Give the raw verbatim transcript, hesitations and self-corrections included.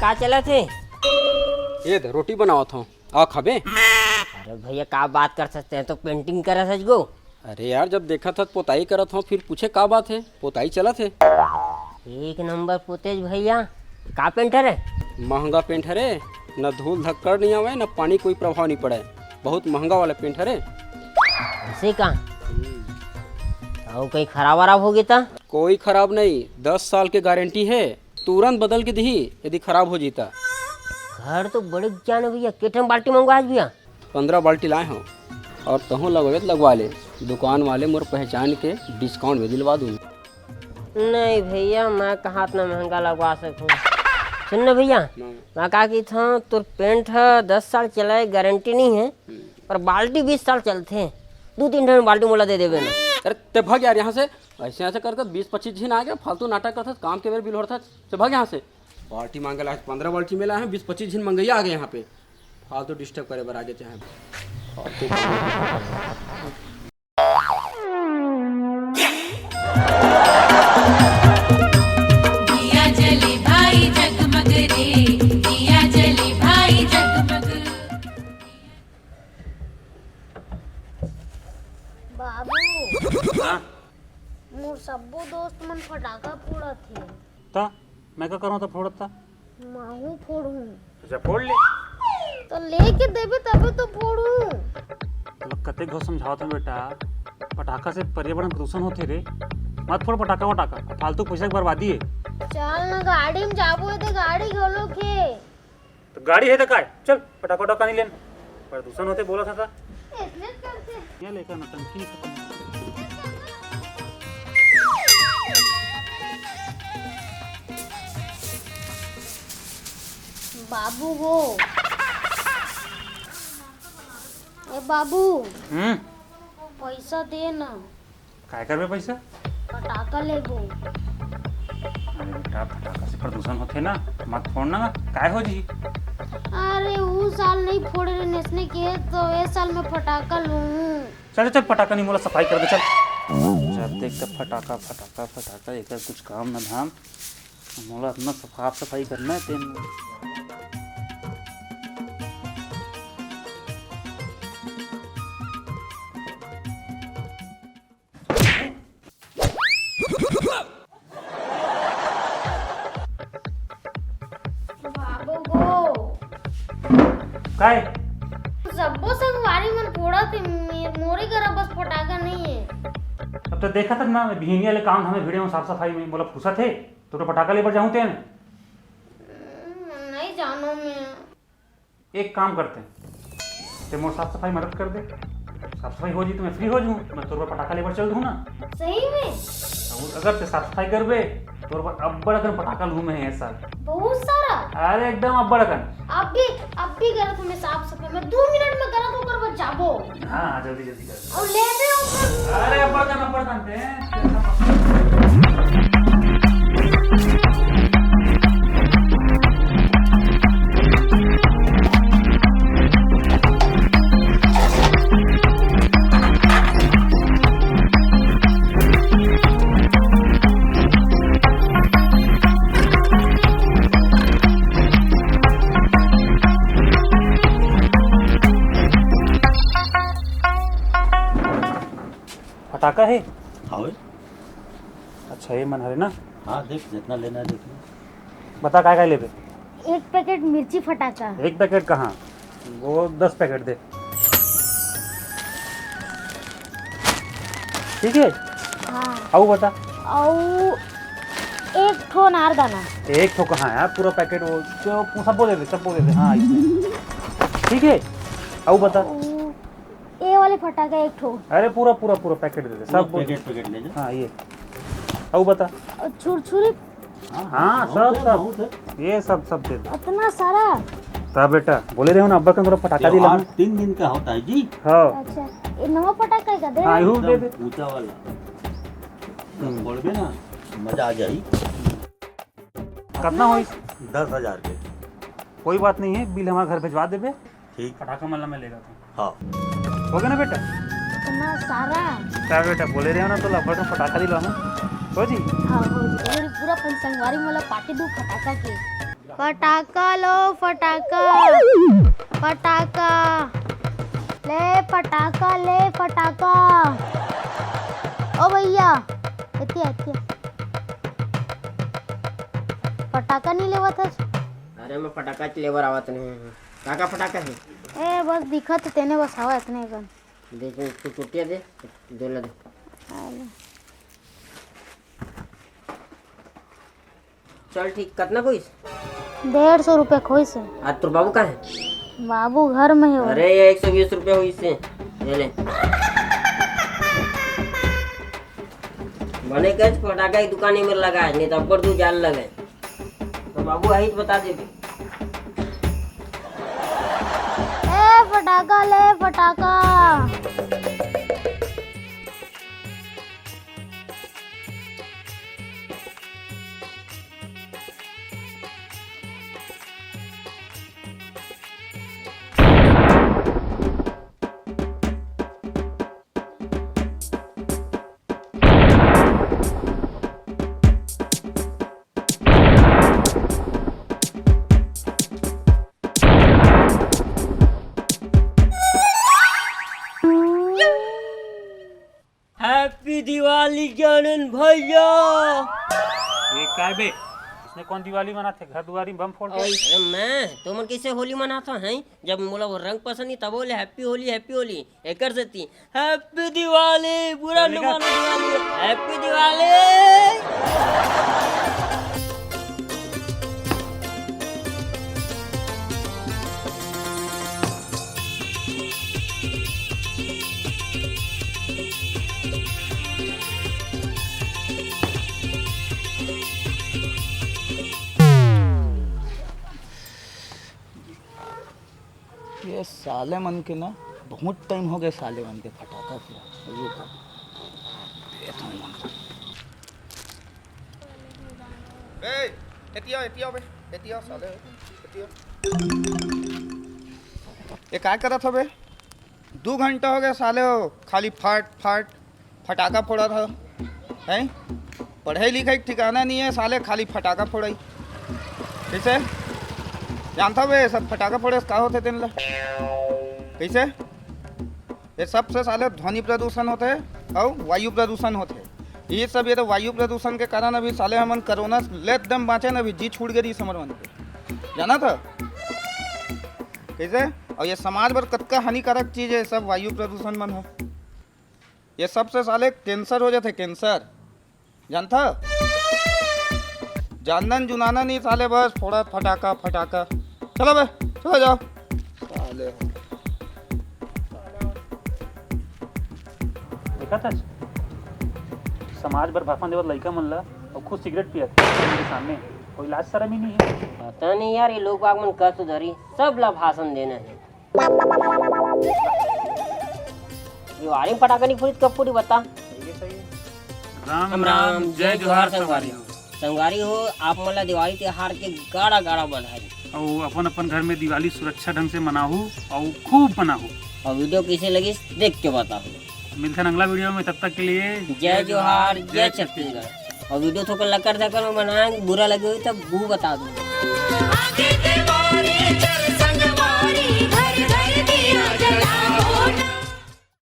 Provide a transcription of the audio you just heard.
का चलत हे? ये दे, रोटी बनावत हूँ, आ खाबे? अरे भैया, का बात करत हस, तैं तो पेंटिंग करत हस गो। अरे यार, जब देखत हस पोताई करत हूँ, फिर पूछे का बात हे? पोताई चलत हे। एक नंबर पोतेस भैया। का पेंट हरे? महंगा पेंट हरे, न धूल धक्कड़ नहीं आवे, न पानी कोई प्रभाव नहीं पड़े। बहुत महंगा वाला पेंट हरे। ऐसे का? हम्म। अउ कहीं खराब वराब होगे त? कोई खराब नहीं, दस साल के गारंटी हे। तुरंत बदल के दिही, यदि खराब हो जही त। घर तो बड़े जान हे भैया, के ठन बाल्टी मंगवाए हस भैया? पंद्रह बाल्टी लाए हूँ, अउ तहूँ लगवाबे त लगवा ले, दुकान वाले मोर पहचान के, डिस्काउंट में दिलवा दूँ। नहीं भैया, मैं कहाँ अतना महंगा लगवा सकूँ। सुन ना भैया, हाँ। मैं का कहित हूँ, तोर पेंट ह दस साल चले, गारंटी नहीं हे, हम्म। पर बाल्टी बीस साल चलथे, दू तीन ठन बाल्टी मोला दे देबे ना। अरे तैं भग यार यहाँ से, ऐसे ऐसे करके बीस पच्चीस झिन आ गे, फालतू नाटक करत हस, काम के बेर बिल होत हस, चल भग यहाँ से। बाल्टी मांगे ला आज पंद्रह बाल्टी में लाए हूँ, बीस पच्चीस झिन मंगइया आ गे यहाँ पे, फालतू डिस्टर्ब करे बर आ गे चाहे। दिया जले भाई जगमग रे, दिया जले भाई जगमग। बाबू, हाँ? मोर सब्बो दोस्त मन फटाका फोड़त हे। त मैं का करूँ त फोड़त त? महूँ फोड़हूँ। अच्छा, फोड़ ले। त लेके देबे तबे तो फोड़हूँ। तोला कतेक घांव समझावत हूँ बेटा, पटाखा से पर्यावरण प्रदूषण होथे रे, मत फोड़ पटाखा वटाखा, फालतू पैसा के बर्बादी हे। चल न गाड़ी में जाबो, एदे गाड़ी घलो हे। त गाड़ी हे त काय? चल, पटाखा वटाखा नहीं लेन। प्रदूषण होथे बोलत हस त। एतने करथे। ये लेकर नौटंकी नहीं खत्म। बाबू हो। ए बाबू। हम्म। पैसा दे ना। काय करबे पैसा? पटाखा लेबो। अरे बेटा, पटाखा से प्रदूषण होथे ना, मत फोड़ ना, काय हो जी? अरे, ऊ साल नहीं फोड़े रहे नेसने के, तो ए साल मैं पटाखा लूँ। चल, चल, पटाखा नहीं, मोला सफाई कर दे, चल। जब देख तब फटाका, फटाका, फटाका, एकर कुछ काम ना धाम। मोला अपना साफ सफाई करना है तेन। बाबू गो। काय? सब्बो संगवारी मन फोड़त हे, मे-, मोरे करा बस फटाका नहीं है। अब तो देखा था ना, मैं बिहनिया ले काम धामे भिड़े हूँ साफ सफाई में, मोला फुर्सत है, तो, तो पटाखा ले बर जाऊँ तेन। हम्म, नहीं जानो मैं। एक काम करते हैं, ते मोर साफ सफाई मदद कर दे, साफ सफाई हो जी तो मैं फ्री हो जाऊँ, मैं तोर बर पटाखा लेबर चल दूँ ना। सही में? अउ अगर ते साफ सफाई करबे, तोर बर अब्बड़ अकन पटाखा लूँ मैं ये साल। बहुत सारा? अरे एकदम अब्बड़ अकन। अब भी, अब भी करत हूँ मैं साफ सफाई, मैं दो मिनट में करत हूँ, ओकर बाद जाबो। हाँ, हाँ, जल्दी, जल्दी कर। अउ लेबे ओकर। अरे, अब्बड़ कन, अब्बड़ कन ते। फटाका है? हाँ भाई। अच्छा, ये मन हरे ना? हाँ, देख, जितना लेना है, देख ले। बता, काय काय लेबे? एक पैकेट मिर्ची फटाका। एक पैकेट कहाँ, वो दस पैकेट दे। ठीक है? हाँ। अउ बता। अउ एक ठो अनारदाना। एक ठो कहाँ यार, पूरा पैकेट वो, वो सबको दे दे, सबको दे दे। हाँ, इसमें। ठीक है, अउ बता। अउ ये वाले फटाका एक ठो। अरे पूरा, पूरा, पूरा पैकेट दे दे, पूरा सब बोल। पैकेट, पैकेट ले जा। हाँ, ये। अउ बता। अउ छुरछुरी। हाँ, हाँ, बहुत सब, है, सब। बहुत है। ये सब, सब दे दे। इतना सारा? ता बेटा, बोले रहे हो ना, अब्बा का थोड़ा फटाका दिला। त्योहार तीन दिन का होता है जी। हाँ। अच्छा, ये नवा फटाका का दे। हाँ, यहू दे एकदम दे। ऊंचा वाला। हम्म। फोड़बे ना, मजा आ जाई। कितना होई? दस हजार के। कोई बात नहीं है, बिल हमारे घर भिजवा देबे। ठीक। फटाका मन ला मैं लेगा था। हाँ। हो गया ना बेटा? इतना सारा? क्या बेटा, बोले रहे हो ना, तो लफड़ में फटाका दिला हूँ। हो जी? हाँ, हो जी। अरे पूरा अपन संगवारी मोला पार्टी दू फटाका के। फटाका लो, फटाका, फटाका, ले फटाका, ले फटाका। ओ भैया, एतिया, एतिया। फटाका नहीं लेवत हस? अरे, मैं फटाका के लेबर आवत नहीं हूँ। का का फटाका है? ए, बस दिखत तेने बस हवा इतने कन। दे, तू, तू चुटिया दे, दो ला दे। अरे। चल ठीक, कतना कोइस? डेढ़ सौ रुपया खोइस हे। आज तोर बाबू कहाँ है? बाबू घर में है वो। अरे, ये एक सौ बीस रुपया होइस हे, ये ले। बने कच फटाका की दुकान में लगा है, नहीं तो अब्बड़ दू जाल लगे। तो बाबू आई तो बता देबे। ए फटाका ले फटाका। Happy Diwali ज्ञानन भैया। ये काय बे? इसने कौन दिवाली मनाथे? घर दुआरी में बम फोड़ के। अरे मैं, तुमन कैसे होली मनाथो हैं? जब मोला वो रंग पसंद नहीं, तब बोले Happy Holi, Happy Holi। एकर सेती Happy Diwali, बुरा न मानो दिवाली, Happy Diwali। ये साले मन के ना, बहुत टाइम हो गए साले मन के फटाका फोड़ा। ये तो, ये तो मन। ए, एतिया, एतिया बे, एतिया साले, एतिया। ये काय करत हो बे? दू घंटा हो गया साले हो, खाली फाट, फाट, फटाका फोड़त हो, हैं? पढ़ाई लिखाई के ठिकाना नहीं है साले, खाली फटाका फोड़ाई। कैसे? जानता बे, सब फटाका फोड़े से का होथे तेन ला? कैसे? ये सबसे साले ध्वनि प्रदूषण होथे अउ वायु प्रदूषण होथे। ये सब, ये तो वायु प्रदूषण के कारण अभी साले हमन कोरोना ले एकदम बाँचे न, अभी जी छूट गे रहिस हमर मन के, जाना था? कैसे? अउ ये समाज बर कतका हानिकारक चीज है सब वायु प्रदूषण मन ह। ये सबसे साले कैंसर हो जाथे, कैंसर। जानथा? जानन जुनाना नहीं साले, बस फोड़त फटाका, फटाका। चलो बे, चलो जाओ। साले। देखा था? समाज बर भाषण देवत लइका मन ला, अउ खुद सिगरेट पियत, के सामने। कोई लाज शरम ही नहीं है। पता नहीं यार, ये लोग बाग मन का सुधरी, सब ला भाषण देना है। दिवाली में फटाका नहीं फूटी, कब फूटी बता? राम राम, जय जोहार संगवारी हो। संगवारी हो, आप मन ला दिवाली त्योहार के गाड़ा गाड़ा बधाई। अउ अपन अपन घर में दिवाली सुरक्षा ढंग से मनाहू अउ खूब मनाहू। अउ वीडियो कैसे लगिस देख के बताहू। मिलथन अगला वीडियो में, तब तक के लिए जय जोहार, जय छत्तीसगढ़। अउ वीडियो थोकन लकर धकर में बनाए, बुरा लगे हो तब बू बता दो।